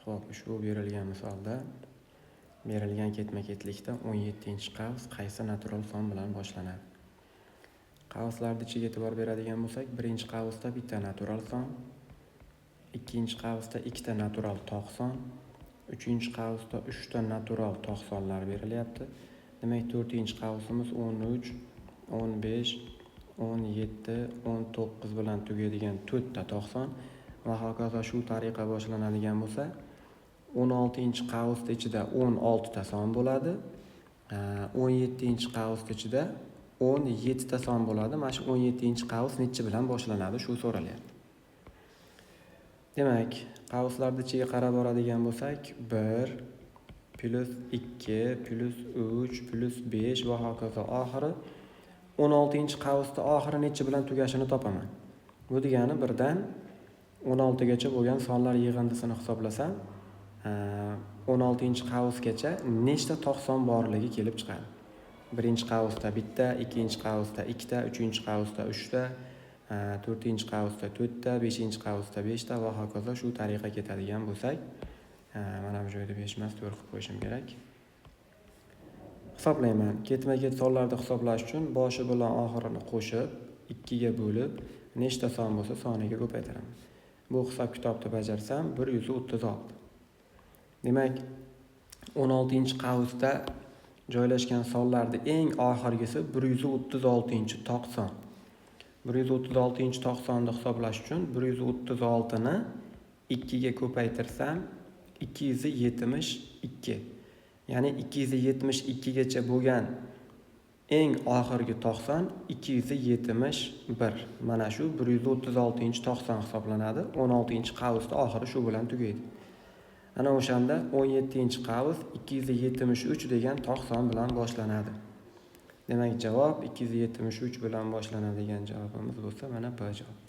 Xo'p, ushbu berilgan misolda berilgan ketma-ketlikda 17-qavs qaysi natural son bilan boshlanadi? Qavslarning ichiga e'tibor beradigan bo'lsak, birinchi qavsda bitta natural son, ikkinchi qavsda ikkita natural tog' son, uchinchi qavsda uchta natural tog' sonlar berilyapti. Demak, to'rtinchi qavsimiz 13, 15, 17, 19 bilan tugaydigan to'rtta tog' son va hokazo. Shu tariqa boshlanadigan bo'lsa, 16-qavsni ichida 16 ta son bo'ladi. 17-qavsni ichida 17 ta son bo'ladi. Mana shu 17-qavs nechi bilan boshlanadi, shu so'ralyapti. Demak, qavslarni ichiga qarab boradigan bo'lsak, 1 plyus 2 plyus 3 plyus 5 va hokazo, oxiri 16-qavsda oxiri nechi bilan tugashini topaman. Bu degani 1dan 16 gacha bo'lgan sonlar yig'indisini hisoblasam, 16-qavsgacha nechta tog' son borligi kelib chiqadi. Birinchi qavsda bitta, ikkinchi qavsda ikkita, uchinchi qavsda uchta, to'rtinchi qavsda to'rtta, beshinchi qavsda beshta va hokazo. Shu tariqa ketadigan bo'lsak, mana bu joyda 5 emas, 4 qilib qo'yishim kerak. Hisoblayman. Ketma-ket sonlarni hisoblash uchun boshi bilan oxirini qo'shib, 2 ga bo'lib, nechta son bo'lsa soniga ko'paytiraman. Bu hisob kitobni bajarsam, 136. Demak, 16-qavsda joylashgan sonlarning eng oxirgisi 136-tog' son. 136-tog' sonni hisoblash uchun 136 ni 2 ga ko'paytirsam, 272. Ya'ni 272 gacha bo'lgan eng oxirgi tog' son 271. Mana shu 136-tog' son hisoblanadi. 16-qavsda oxiri shu bilan tugaydi. Ana o'shanda 17-qavs 273 degan tog' son bilan boshlanadi. Demak, javob 273 bilan boshlanadigan javobimiz bo'lsa, mana B javob.